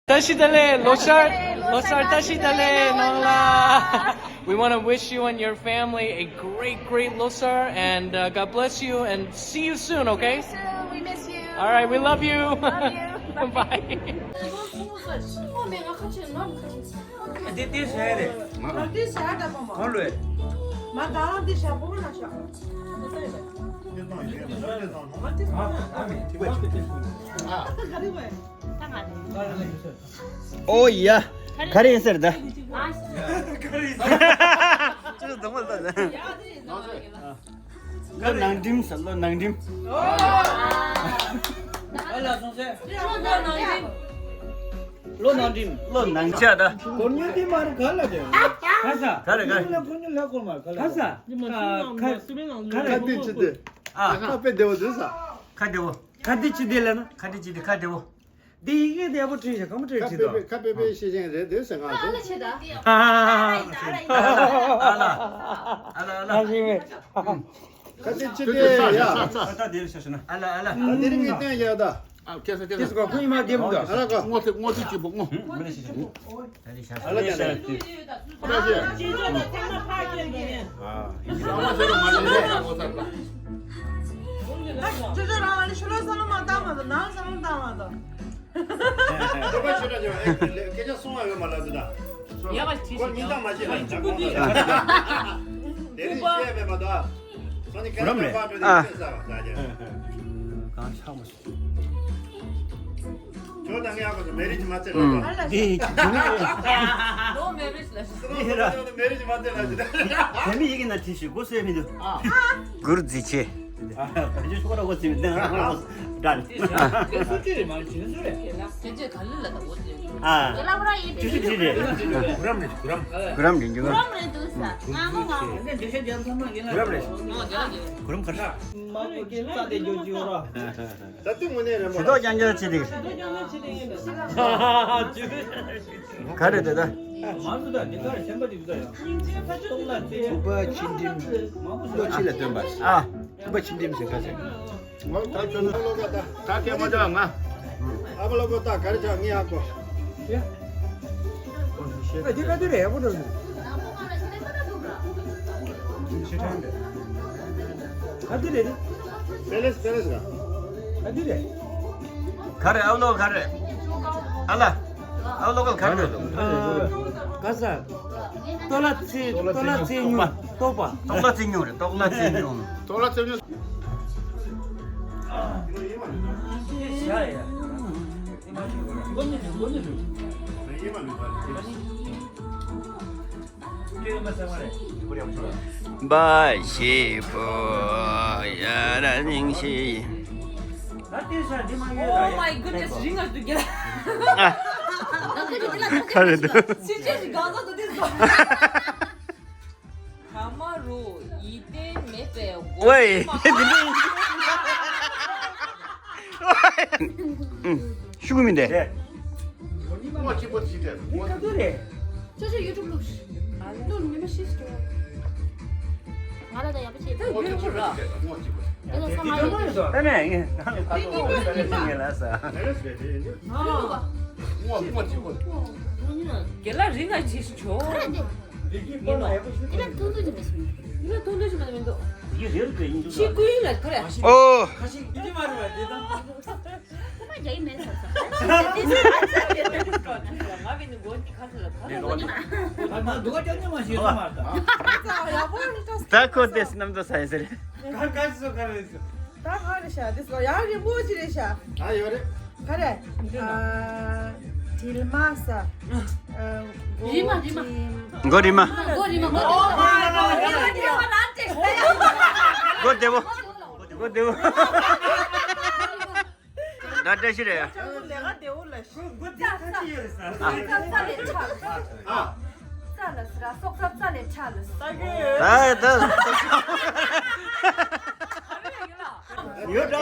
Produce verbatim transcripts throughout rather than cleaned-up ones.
བཀྲ་ཤིས་བདེ་ལེགས། ལོ་གསར། ལོ་གསར་བཀྲ་ཤིས་བདེ་ལེགས། ནོར་ལ། We want to wish you and your family a great, great Losar, and uh, God bless you, and see you soon, okay? We miss you. All right, we love you. Love you. Bye. འདི་འདི་ཟ་ཡ་རེད། འདི་ཟ་ཡ་འདྲ་པོ་མ། གང་ལོས། མ་ད་རང་འདི་ཟ་པོ་མ་ན་ཤ། ཨོ་ཡ། ག་རེ་ཡིན་ཟེར་ད། ཅི་ལ་དང་པོ་ལ་ད། ལོ་ནང་འགྲིམ་ཟེར། ལོ་ནང་འགྲིམ། ལོ་ནང་འགྲིམ། ལོ་ནང་ཆ་ད། གོ་ཉོ་དེ་མ་རེད། ག་ལ་དེ། ག་ས། ག་རེ་ག་རེ། གོ་ཉོ་ལ་གོ་མ་ག་ལ། ག་ས། ག་ག་རེ། ཁ་དེ་ཅི་དེ། ཨ། ཁ་དཔེ་བདེ་བོ་འདུག་ས། ཁ་བདེ་བོ། ཁ་དེ་ཅི་དེ་ལ་ན། ཁ་དེ་ཅི་དེ་ཁ་བདེ་བོ། འདི་ཡི་གེ་བདེ་པོ་བྲིས་ཤག་གང་མ་བྲིས་བྲིས་དོ། ཁ་དཔེ་དཔེ་ཤེས་བཞིན་རེད་འདུག་ཟེར་ང་ཚོ། ཨ་ལ་ཨ་ལ་ཨ་ལ། ཁ་ཅིག་ཅི་དེ་ཡ། ཨ་ལ་ཨ་ལ། ད་དེ་རིང་གི་སྟོན་ཡ་ད། ཨ་ཁེ་ས་ཁེ་ས། ཁོ་ཡི་མ་བདེ་པོ་ད། ཨ་ལ་ཀ། སྔོ་ཚིག་སྔོ་ཚིག་གཅིག་པོ་སྔོ། ཨ་ལ་ཀ། ཅོ་ཅོ་རང་ཨ་ནི་ཕྱི་ལོགས་ས་ལོ་མ་བཏང་མ་ད། ནང་ས་ལོ་བཏང་མ་ད། ཁྱོད་པ་ཆོས་གྲགས་ཀྱང་སྐད་ཆ་གསུང་བ་ཡོད་མ་ལ་འདི་ད། ཡ་མ་ཁོ་མིང་ཐག་མ་བྱེད་ལ་ད་ཁོང་ད། དེ་རིང་བཤད་པས་མ་ད། ཁོ་ནི་ཁ་ལ་པ་པ་ཨ། ཁྱོད་ད་ངས་ཨ་ཁོ་ཚོ་མེ་རི་ཇི་མ་ཚད་ལ་ད། འདི་ཇི་ནི་ལོ་མེ་རི་ཇི་ལ་ཞིག་ལོ་མེ་རི་ཇི་མ་ཚད་ལ་ཞིག་ད། དེ་མི་ཡི་གེ་ན་ཁྲིད་ཞིག་སྒོ་སེ་མི་འདུག་ཨ། གུར་རྫི་ཆེ། ད་ཅི་ཤོག་ར་གོ་ཚིམ་དང་། ད་ལ། དེ་སུ་ཅི་རེད་མ་རེད་ཇི་ནི་སུ་རེད། ཁྱེད་ཚོས་ག་ལེར་ལ་ད་འོ་དེ། ཨ། ཅི་ལ་བ་ར་ཡིན་དེ་ཅི་ཅི་རེད། གུ་རམ་རེད་གུ་རམ། གུ་རམ་རེད་འཇུ་གུ་རམ། གུ་རམ་རེད་འདུག་ས་ང་ངོ་ང་། གུ་རམ་རེད། གུ་རམ་ག་རེ། མ་གོ་ཅི་ཙ་དེ་འཇུ་འཇུ་ར། ད་དུང་དངོས་གནས་རེད་མོ། ཇུ་ཏོག་རྐྱང་རྐྱང་བྱེད་དེ། ག་རེ་དེ་ད། མ་སུ་ད་འདི་ག་རེ་ཤན་པ་དེ་འདུག་ཡ། སྟོང་ལ་ཚེ། ཐུབ་པ་ཕྱི་འགྲིམ། ལོ་ཕྱི་ལ་སྟོན་པ། ཨ། ཐུབ་པ་ཕྱི་འགྲིམ་ཟེར་ཁ་ཟེར། ད་ཁྱེད་མ་ཆགས་ང་། ཨ་མ་ལོ་གོ་ད་ག་རེ་ཆགས་ངའི་ཨ་ཁོ། ཨ་འདི་ག་དུས་རེད་ཡག་པོ་འགྲོ་གི། ག་དུས་རེད། པེ་ལེས་པེ་ལེས་ར། ག་དུས་རེད། ག་རེ་ཨ་ལོ་ག་རེ། ཨ་ལ། ཨ་ལོ་ག་ག་རེ། ག་ས། ཏོ་ལ་ཚེ་ཏོ་ལ་ཚེ་ཉུང་ཏོ་པ། ཏོག་ལ་ཚེ་ཉུང་རེད་ཏོག་ལ་ཚེ་ཉུང་། ཏོག་ལ་ཚེ་ཉུང་། འབའ་ཞེ་པོ་ཡ་ར་ཉིང་ཞེ། Oh my goodness, རིང་ང་འདུག་ག་ཁ་རེད་འདུག་སི་ཅི་ཞིག་གང་ཟག་ཏུ་དེ་སོ། ད་མ་རུ་ཡིད་བརྟན་མེད་པའི་མགོ་ཝེ། ཤུ་གུ་མི་འདེ། ཅོ་ཅོ་ཡུ་ཊུབ་ལུགས། ང་ལ་ད་ཡག་པོ་བྱེད། ད་ཡུ་ཊུབ་ར། ད་ས་མ་ཡོད་དེ། ད་ནས་ངས་ད་ནས་ད་ནས་ངས་ལ་ས། དགེ་ལགས་རིང་ང་ཅིག་ཆོག་ཡིན་ནོ། ཡིན་ན་ཐུང་ཐུང་ཅིག་མི་སྲིད། ཡིན་ན་ཐུང་ཐུང་ཅིག་མ་མི་འདུག་ཕྱི་ཀུན་ལ་ཁོ་རེ། ཨོ། ཁོ་མ་རྒྱ་ཡིན་མེད་ཟེར་ས། ད་ཁོ་དེ་སྣམ་ཚོ་ས་ཡིན་ཟེར། ད་ག་ཟེར་ས་ག་རེ་ཟེར། ད་ག་རེ་ཤ་འདི་ཟེར་ཡང་རིང་པོ་ཅིག་རེད་ཤ། ད་ཡོད་རེད། ག་རེ། ཨ། དྲིལ་མ་ས། ཨ། རིལ་མ་རིལ་མ། མགོ་རིལ་མ། མགོ་རིལ་མ་མགོ་རིལ་མ། མགོ་བདེ་པོ། མགོ་བདེ་པོ། ད་བཀྲ་ཤིས་རེད། ལས་ཀ་བདེ་པོ་ལ་ཤི། མགོ་བདེ་ཁ་ཅིག་ཡོད་རེད་ས། ས་ལས་ཁྲག་ས་ལ་ས་ར་སོག་ས་ས་ལས་ཁྲག་ལ་ས། ད་ད། ཡོད་ར།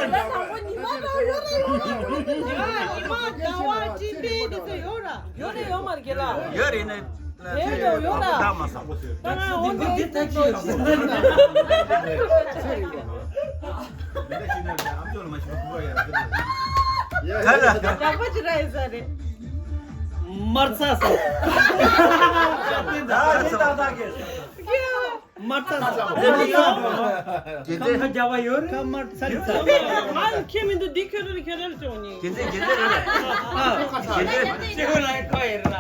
ཉི་མ་ཟླ་བ་སྤྲིན་པའི་དེ་ཚོ་ཡོད་ར། ཡོད་རེད་ཡོད་མ་རེད་ལ། ཡོད་རེད་ནི། དེ་ཡོད་ཡོད་ར། ད་ང་འོ་དེ་ཚོ་ཡོད་ས། ཡག་པོ་ཅིག་ར་ཡིན་ས་རེད། མར་ཚ་ས། ད་ནི་ཏག་ཏག་གི། མར་ཚ་ས། ཁ་རྒྱབ་པ་ཡོད་རེད། ཁ་མར་ཚ་ས། ང་ལ་ཁྱེད་མི་འདུག་འདི་ཁྱོད་རེད། ཁྱོད་རེད་ཅོག་ནི། རྒྱན་ཚད་རྒྱན་ཚད་རེད། རྒྱན་ཚད། ཅེ་ཧོ་ལ་ཁ་ཡེར་ར།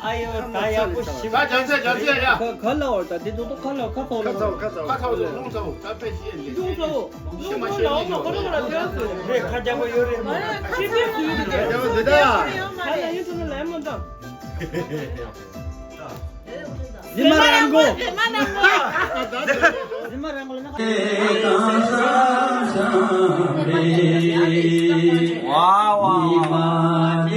ཨ་ཡོ་ད་ཡག་པོ་ཞིག་ད་རྒྱན་ཚད་རྒྱན་ཚད་ཡ། ཁ་ཁ་ལ་བར་ད་འདི་ཏོག་ཏོག་ཁ་ལ་ཁ་ཚ་བོ་ཁ་ཚ་བོ་ཁ་ཚ་བོ་ཁ་ཚ་བོ་རླུང་ཚ་བོ་ད་དཔེ་ཤེས་ཡིན། རླུང་ཚ་བོ་རླུང་ཚ་བོ་ལ་འོ་མ་ཁོ་རང་ལ་ཁྱོད་ཚོ་རེད། ཁ་རྒྱབ་པ་ཡོད་རེད། ཁ་རྒྱབ་པ་ཟེར་ད། ཁ་ལ་ཡིན་ཚོ་ན་ལན་མ་འདང་། ཟི་མ་རང་གོ། ཟི་མ་རང་གོ་ལ་ན། ཝ་ཝ་ཝ།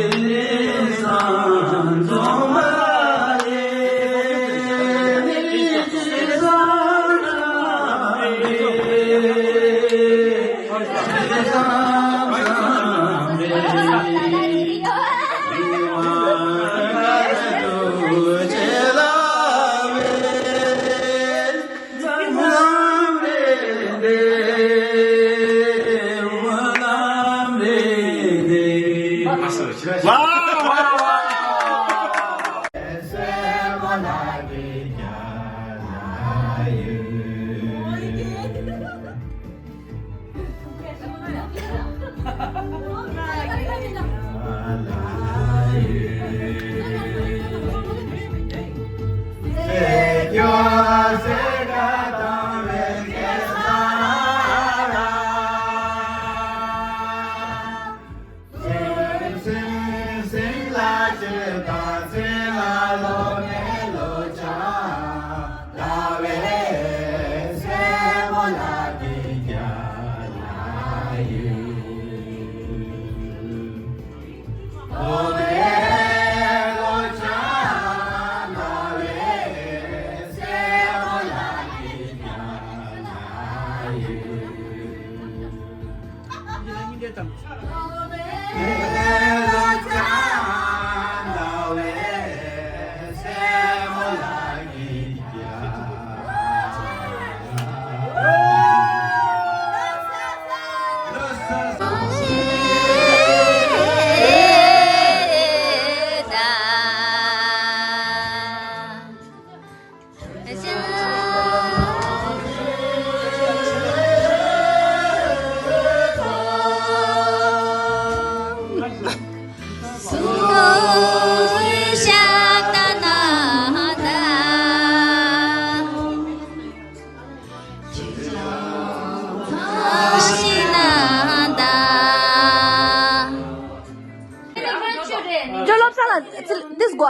ཅོ་ལོབ་ས་ལ་this go.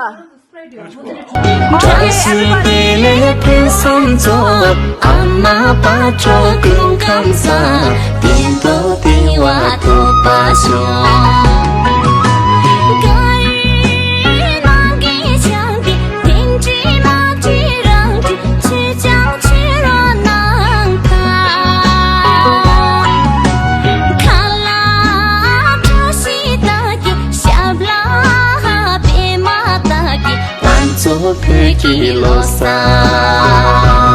བཀྲ་ཤིས་བདེ་ལེགས་ཕུན་སུམ་ཚོགས། ཨ་མ་དཔལ་འབྱོར་སྐུ་ཁམས་བཟང་། བདེ་འགྲོ་བདེ་བ་ཐོབ་པར་ཤོག། ང་ཚོ་བོད་ཀྱི་ལོ་གསར།